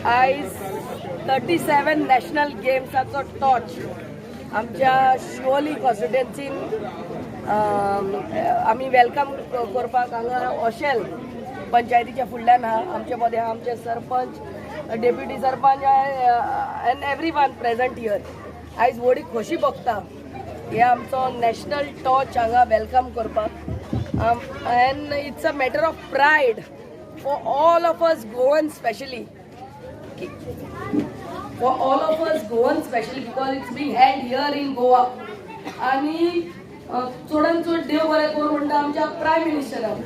आयज 37 national गेम्साचो torch आमच्या शिवोली कॉन्स्टिट्युएन्सीन आमी welcome करपाक हांगा ओशेल पंचायतीच्या फुडल्यान आहा. आमचे मदें आहा आमचे sarpanch, deputy sarpanch and everyone present here. आयज व्हडली खोशी भोगता हे आमचो नॅशनल टॉर्च हांगा welcome करपाक and it's a matter of pride for all of us Goan, specially for all of us Goan, specially because it's being held here in Goa. आणि चडान चड देव बरें करूं म्हणटा आमच्या प्रायम मिनिस्टराक,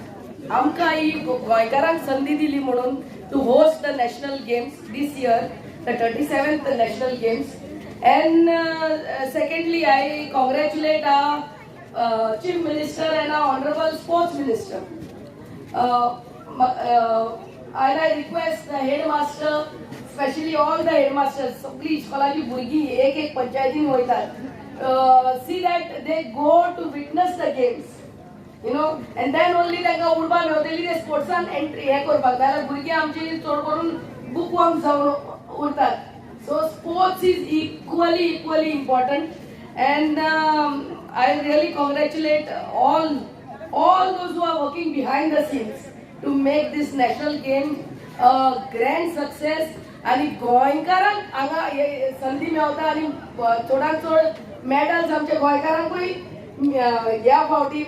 आमकां ही गोंयकारांक संदी दिली म्हणून to host the national games this year, the 37th national games. And secondly, I congratulate our chief minister and our honourable sports minister and I request the headmaster, especially all the headmasters, सगळी इस्कॉलाची भुरगीं एक एक पंचायतीन वयतात, see that they go to witness the games and then only तांकां उर्बा मेवतली ते स्पोर्ट्सान entry हें करपाक. नाजाल्यार भुरगीं आमची चड करून बुक वर्म जावन उरतात. So sports is equally equally important and I really congratulate all those who are working behind the scenes to make this national game a grand success. आणि गोंयकारांक हांगा हे संदी मेवता आनी चडांत चड मॅडल्स आमच्या गोंयकारांकूय ह्या फावटी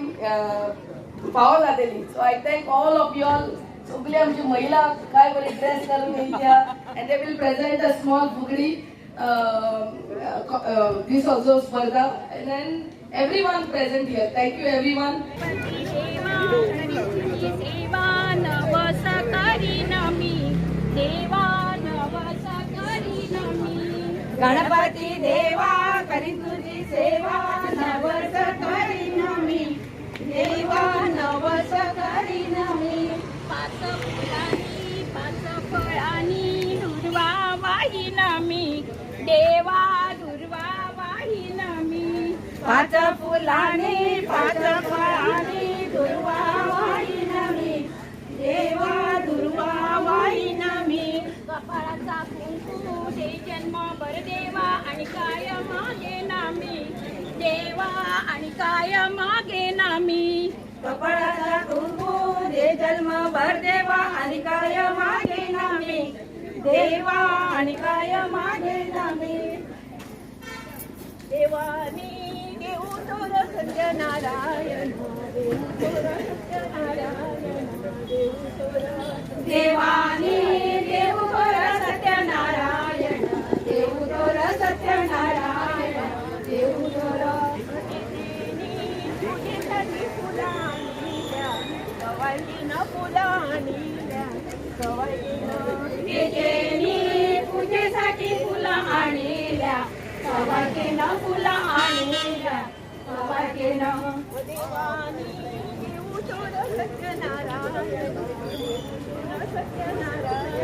फावो जातली. So I thank all of you all. सगळी आमची महिला काय बरी ड्रेस घालून येयल्या and they will present a small Fugdi this also स्पर्धा and then everyone present here. Thank you, everyone. सेवा नवस करीन मी, देवा नवस करीन मी. गणपती देवा, करीन तुझी सेवा, नवस करीन मी, देवा नवस करीन मी. पाच फुलांनी पाच फळांनी दुर्वा वाहीन मी, देवा दुर्वा वाहीन मी. पाच फुलांनी पाच फळांनी दुर्वा वाहीन मी, देवा दुर्वा वाहीन मी. कपाळाचा कुंकू दे जन्म बर देवा, आणि काय मागे मी, देवा आणि काय मागे मी. कपाळाचा कुंकू दे जन्म भर देवा, आणि काय मागे मी, देवा आणि काय मागे मी. देवानी देऊ थोर सत्यनारायण, देऊ थोर सत्यनारायण, देऊ थोर. देवानी देऊ थोर सत्यनारायण, देऊ थोर सत्यनारायण, देऊ थोर. पूजेसाठी फुलं आणिल्या, सवाईनं फुलं आणिल्या, सवाईनं. पूजेनी पूजेसाठी फुलं आणिल्या, सवाईनं फुलं आणिल्या, सवाईनं. देवानी देऊ थोर सत्यनारायण, देऊ थोर सत्यनारायण.